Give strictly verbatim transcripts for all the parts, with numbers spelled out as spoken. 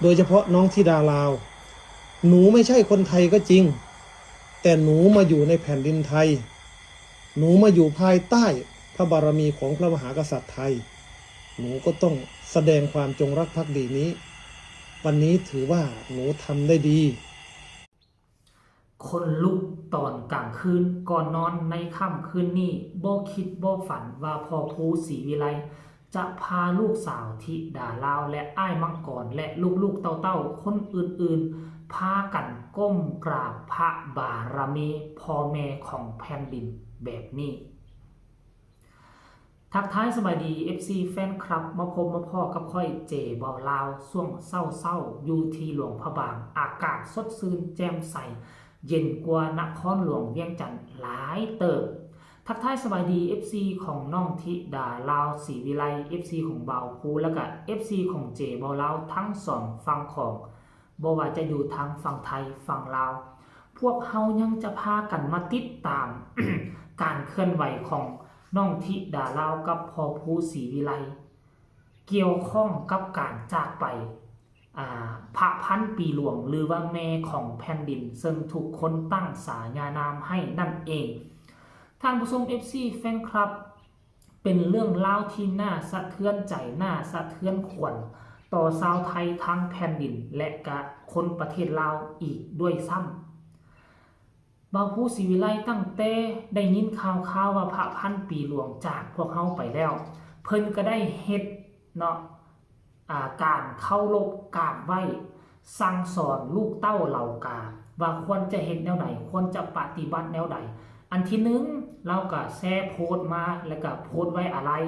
โดยเฉพาะน้องธิดาลาว หนูไม่ใช่คนไทยก็จริง แต่หนูมาอยู่ในแผ่นดินไทย หนูมาอยู่ภายใต้พระบารมีของพระมหากษัตริย์ไทย หนูก็ต้องแสดงความจงรักภักดีนี้ วันนี้ถือว่าหนูทำได้ดี คนลุกตอนกลางคืนก่อนนอนในค่ำคืนนี้ บ่คิดบ่ฝันว่าพ่อภูศรีวิไล จะพาลูกสาวธิดาลาวและอ้ายมังกรและลูกๆเต้าๆคนอื่นๆ พากันก้มกราบพระบารมีพ่อแม่ของแผ่นดินแบบนี้ ทักทายสบายดี เอฟซี แฟนคลับ มาพบมาพ้อกับข้อยเจเบาลาว ช่วงเช้าๆอยู่ที่หลวงพระบาง อากาศสดชื่นแจ่มใส เย็นกว่านครหลวงเวียงจันทน์หลายเติบ ทักทายสบายดี เอฟซี ของน้องธิดาลาวศรีวิไล เอฟซี ของเบาภู แล้วก็ เอฟซี ของเจเบาลาวทั้งสองฝั่งของ บ่ว่าจะอยู่ทางฝั่งไทยฝั่งลาว พวกเฮายังจะพากันมาติดตาม การเคลื่อนไหวของน้องธิดาลาวกับพ่อภูศรีวิไล เกี่ยวข้องกับการจากไป อ่า พระพันปีหลวง หรือว่าแม่ของแผ่นดิน ซึ่งทุกคนตั้งฉายานามให้นั่นเอง ท่านผู้ชม เอฟซี แฟนคลับ เป็นเรื่องราวที่น่าสะเทือนใจ น่าสะเทือนขวัญต่อชาวไทยทั้งแผ่นดิน และกะคนประเทศลาวอีกด้วยซ้ำ เบาภูศรีวิไลตั้งแต่ได้ยินข่าวข่าวว่าพระพันปีหลวงจากพวกเฮาไปแล้ว เพิ่นก็ได้เฮ็ดเนาะ อ่า การเคารพกราบไหว้ สั่งสอนลูกเต้าเหล่ากา ว่าควรจะเฮ็ดแนวใด ควรจะปฏิบัติแนวใด อันที่หนึ่ง ลาวก็แชร์โพสต์มา แล้วก็โพสต์ไว้อาลัย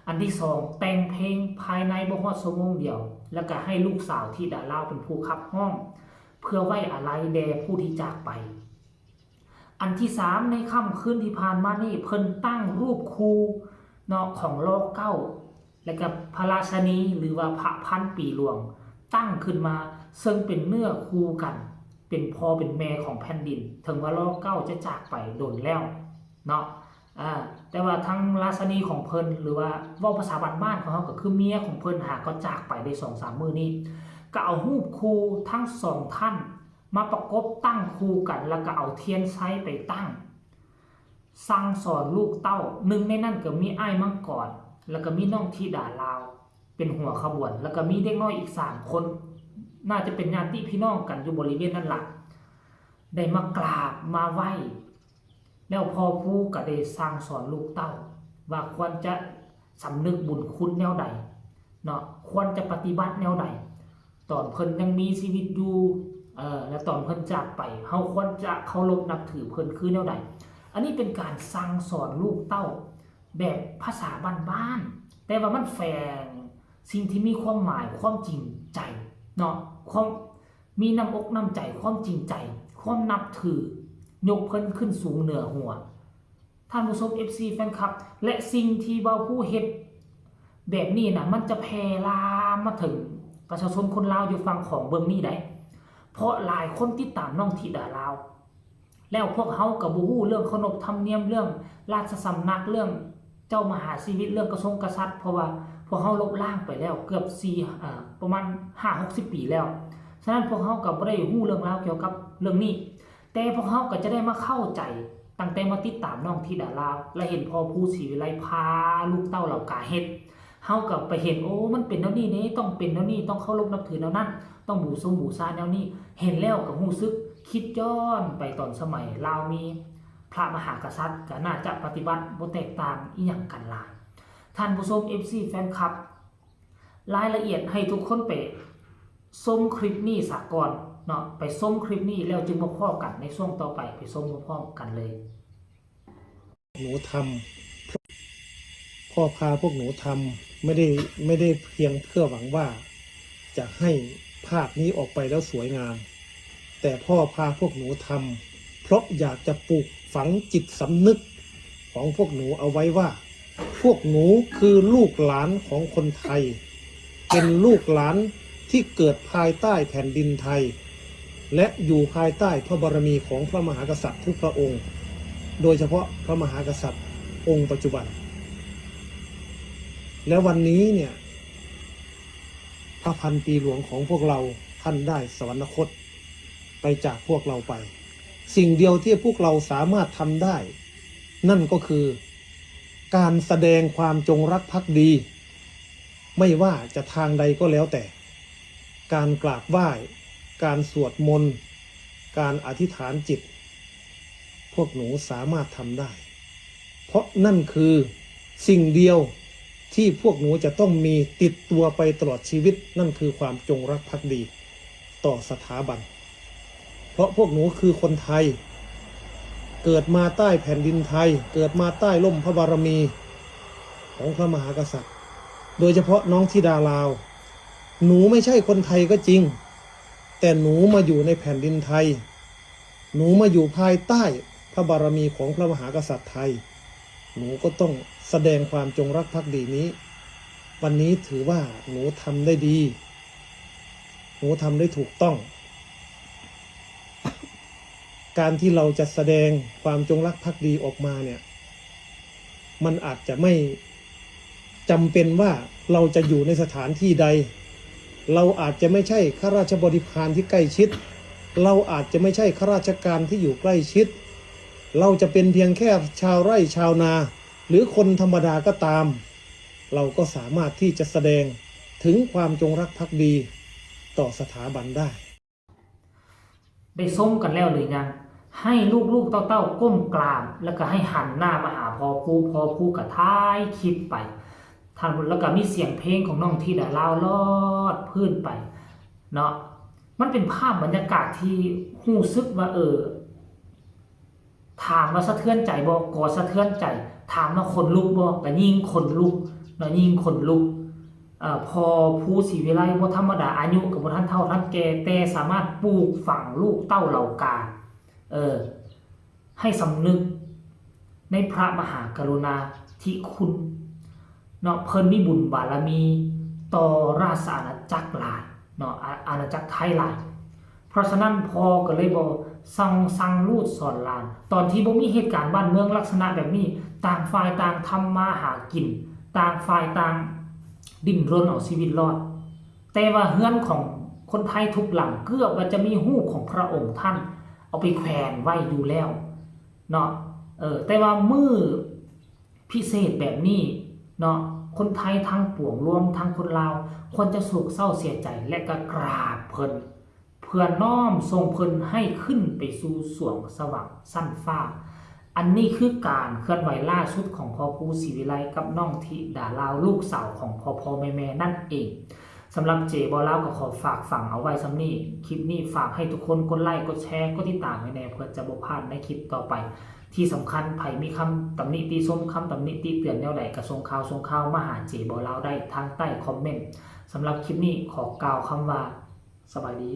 อันที่สอง แต่งเพลงภายในบ่ฮอดชั่วโมงเดียว แล้วก็ให้ลูกสาวธิดาลาวเป็นผู้ขับฮ้อง เพื่อไว้อาลัยแด่ผู้ที่จากไป อันที่สาม ในค่ำคืนที่ผ่านมานี่ เพิ่นตั้งรูปครูเนาะ ของลอเก้า และก็พระราชนี หรือว่าพระพันปีหลวง ตั้งขึ้นมา ซึ่งเป็นเนื้อคู่กัน เป็นพ่อเป็นแม่ของแผ่นดิน ถึงว่ารอเก้าจะจากไปโดนแล้วเนาะ อ่า แต่ว่าทั้งราชนีของเพิ่น หรือว่าเว้าภาษาบ้านๆของเฮาก็คือเมียของเพิ่น หากก็จากไปได้สองสามมื้อนี้ ก็เอารูปคู่ทั้งสองท่านมาประกบตั้งคู่กัน แล้วก็เอาเทียนไซไปตั้ง สั่งสอนลูกเต้า หนึ่งในนั้นก็มีอ้ายมังกร แล้วก็มีน้องธิดาลาว เป็นหัวขบวน แล้วก็มีเด็กน้อยอีกสามคน น่าจะเป็นญาติพี่น้องกันอยู่บริเวณนั้นล่ะ ได้มากราบมาไหว้ แล้วพ่อภูก็ได้สั่งสอนลูกเต้า ว่าควรจะสำนึกบุญคุณแนวใดเนาะ ควรจะปฏิบัติแนวใด ตอนเพิ่นยังมีชีวิตอยู่ เอ่อ และตอนเพิ่นจากไป เฮาควรจะเคารพนับถือเพิ่นคือแนวใด อันนี้เป็นการสั่งสอนลูกเต้าแบบภาษาบ้านๆ แต่ว่ามันแฝงสิ่งที่มีความหมาย ความจริงใจเนาะ ความมีน้ำอกน้ำใจ ความจริงใจ ความนับถือ ยกเพิ่นขึ้นสูงเหนือหัว ท่านผู้ชม เอฟซี แฟนคลับ และสิ่งที่เบาภูเฮ็ดแบบนี้นะ มันจะแพร่ลามมาถึงประชาชนคนลาวอยู่ฝั่งของเบิ่งนี่ได้ เพราะหลายคนติดตามน้องธิดาลาว แล้วพวกเฮาก็บ่ฮู้เรื่องขนบธรรมเนียม เรื่องราชสำนัก เรื่องเจ้ามหาชีวิต เรื่องกระทรงกษัตริย์ เพราะว่าพวกเฮาลบล้างไปแล้วเกือบสี่ อ่า ประมาณห้าหกสิบปีแล้ว ฉะนั้นพวกเฮาก็บ่ได้ฮู้เรื่องราวเกี่ยวกับเรื่องนี้ แต่พวกเฮาก็จะได้มาเข้าใจ ตั้งแต่มาติดตามน้องธิดาลาว และเห็นพ่อภูศรีวิไลพาลูกเต้าเหล่ากาเฮ็ด เฮาก็ไปเห็น โอ้ มันเป็นแนวนี้เด้ ต้องเป็นแนวนี้ ต้องเคารพนับถือแนวนั้น ต้องบูชงบูชาแนวนี้ เห็นแล้วก็รู้สึกคิดย้อนไปตอนสมัยลาวมีพระมหากษัตริย์ ก็น่าจะปฏิบัติบ่แตกต่างอิหยังกันหลาย ท่านผู้ชม เอฟซี แฟนคลับ รายละเอียดให้ทุกคนไปชมคลิปนี้ซะก่อนเนาะ ไปชมคลิปนี้แล้วจึงมาพ้อกันในช่วงต่อไป ไปชมพร้อมๆกันเลย หนูทำ พ่อพาพวกหนูทำ ไม่ได้ ไม่ได้เพียงเพื่อหวังว่าจะให้ภาพนี้ออกไปแล้วสวยงาม แต่พ่อพาพวกหนูทำ เพราะอยากจะปลูกฝังจิตสำนึกของพวกหนูเอาไว้ว่า พวกหนูคือลูกหลานของคนไทย เป็นลูกหลานที่เกิดภายใต้แผ่นดินไทย และอยู่ภายใต้พระบารมีของพระมหากษัตริย์ทุกพระองค์ โดยเฉพาะพระมหากษัตริย์องค์ปัจจุบัน และวันนี้เนี่ย พระพันปีหลวงของพวกเราท่านได้สวรรคตไปจากพวกเราไป สิ่งเดียวที่พวกเราสามารถทำได้ นั่นก็คือ การแสดงความจงรักภักดี ไม่ว่าจะทางใดก็แล้วแต่ การกราบไหว้ การสวดมนต์ การอธิษฐานจิต พวกหนูสามารถทำได้ เพราะนั่นคือสิ่งเดียวที่พวกหนูจะต้องมีติดตัวไปตลอดชีวิต นั่นคือความจงรักภักดีต่อสถาบัน เพราะพวกหนูคือคนไทย เกิดมาใต้แผ่นดินไทย เกิดมาใต้ร่มพระบารมีของพระมหากษัตริย์ โดยเฉพาะน้องธิดาลาว หนูไม่ใช่คนไทยก็จริง แต่หนูมาอยู่ในแผ่นดินไทย หนูมาอยู่ภายใต้พระบารมีของพระมหากษัตริย์ไทย หนูก็ต้องแสดงความจงรักภักดีนี้ วันนี้ถือว่าหนูทำได้ดี หนูทำได้ถูกต้อง การที่เราจะแสดงความจงรักภักดีออกมาเนี่ย มันอาจจะไม่จำเป็นว่าเราจะอยู่ในสถานที่ใด เราอาจจะไม่ใช่ข้าราชบริพารที่ใกล้ชิด เราอาจจะไม่ใช่ข้าราชการที่อยู่ใกล้ชิด เราจะเป็นเพียงแค่ชาวไร่ชาวนา หรือคนธรรมดาก็ตาม เราก็สามารถที่จะแสดงถึงความจงรักภักดีต่อสถาบันได้ ได้ชมกันแล้วหรือยัง ให้ลูกๆเต้าๆก้มกราบ แล้วก็ให้หันหน้ามาหาพ่อครู พ่อครูก็ถ่ายคลิปไป ท่านแล้วก็มีเสียงเพลงของน้องธิดาลาวลอดพื้นไปเนาะ มันเป็นภาพบรรยากาศที่รู้สึกว่า เออ ถามว่าสะเทือนใจบ่ ก็สะเทือนใจ ถามว่าขนลุกบ่ ก็ยิ่งขนลุกเนาะ ยิ่งขนลุก เอ่อ พ่อครูศรีวิไลบ่ธรรมดา อายุก็บ่ทันเฒ่าทันแก่ แต่สามารถปลูกฝังลูกเต้าเหล่ากา เออ ให้สำนึกในพระมหากรุณาธิคุณเนาะ เพิ่นมีบุญบารมีต่อราชอาณาจักรหลายเนาะ อา-อาณาจักรไทยหลาย เพราะฉะนั้นพ่อก็เลยบอกสั่งสั่งลูกสอนหลาน ตอนที่บ่มีเหตุการณ์บ้านเมืองลักษณะแบบนี้ ต่างฝ่ายต่างทำมาหากิน ต่างฝ่ายต่างดิ้นรนเอาชีวิตรอด แต่ว่าเฮือนของคนไทยทุกหลังเกือบว่าจะมีรูปของพระองค์ท่านเอาไปแขวนไว้อยู่แล้วเนาะ เออ แต่ว่ามื้อพิเศษแบบนี้เนาะ คนไทยทั้งปวงรวมทั้งคนลาว ควรจะโศกเศร้าเสียใจและก็กราบเพิ่น เพื่อน้อมส่งเพิ่นให้ขึ้นไปสู่สวงสวรรค์ชั้นฟ้า อันนี้คือการเคลื่อนไหวล่าสุดของพ่อครูศรีวิไลกับน้องธิดาลาว ลูกสาวของพ่อพ่อแม่แม่นั่นเอง สำหรับเจบ่าวลาวก็ขอฝากฝังเอาไว้ส่ำนี้ คลิปนี้ฝากให้ทุกคนกดไลค์ กดแชร์ กดติดตามไว้แน่ เพื่อจะบ่พลาดในคลิปต่อไป ที่สำคัญไผมีคำตำหนิติชม คำตำหนิติเตือนแนวใดก็ส่งข่าวส่งข่าวมาหาเจบ่าวลาวได้ทางใต้คอมเมนต์ สำหรับคลิปนี้ขอกล่าวคำว่า สบายดี